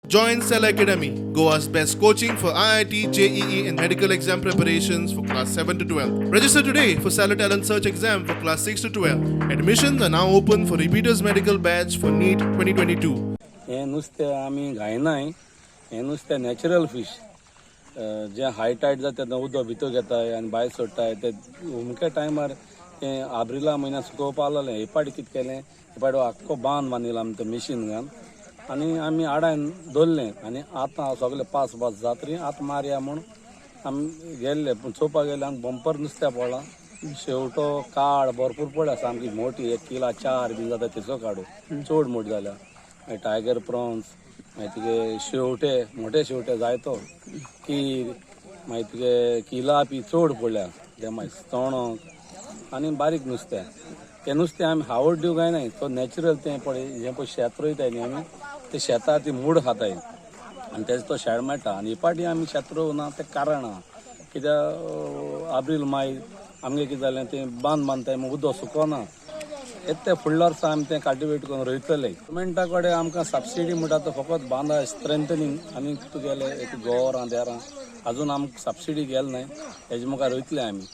Join Cell Academy, Goa's best coaching for IIT, JEE, and medical exam preparations for class 7 to 12. Register today for Stellar Talent Search exam for class 6 to 12. Admissions are now open for repeaters medical batch for NEET 2022. हें नुस्तें आमी घायनाय. हें नुस्तें natural fish, जें हाय tied जाता तेन्ना उदक भितर घेताय आनी भायर सोडटाय. ते अमक्या टायमार तें आब्रिला म्हयन्यात सुकोवपा लागलें. हे पाटी कितें केलें, हे पाटी आख्खो बांद बांदिलो आमी तो मिशीन घालून आनी आमी आडायन दवरलें. आनी आतां सगळे पास पास जातरी आतां मारया म्हूण आमी गेल्ले, पूण चोवपाक गेले आमकां बंपर नुस्त्या पडलां. शेवटो काड भरपूर पडल्या, सामकी मोटी, एक किला चार बीन जाता तेचो काडू, चड मोटी जाल्या. मागीर टायगर प्रॉन्स, मागीर तुगे शेवटे, मोठे शेवटे जायतो, कीर, मागीर तुगे किलापी चड पडल्या ते, मागीर चणक आनी बारीक नुस्तें. तें नुस्तें आमी हावड दिवंक जायना, तो नॅचरल. तें पळय, हें पळय शेत रोयताय न्ही आमी, ते शेतां ती मूड खाताय आनी तेजो तो शेड मेळटा. आनी हे पाटी आमी शेत रोवना तें कारण आहा कित्याक आब्रील माय आमगे कितें जालें, तें बांद बांदताय मागीर उदक सुकोना येत. ते फुडल्या वर्सा आमी तें कल्टिवेट करून रोयतले. गव्हर्मेंटा कडेन आमकां सबसिडी म्हणटा तो फकत बांदा स्ट्रेंथनींग आनी तुगेले एक गोवरां देरां, अजून आमकां सबसिडी गेले नाय. हेजे मुखार रोयतले आमी.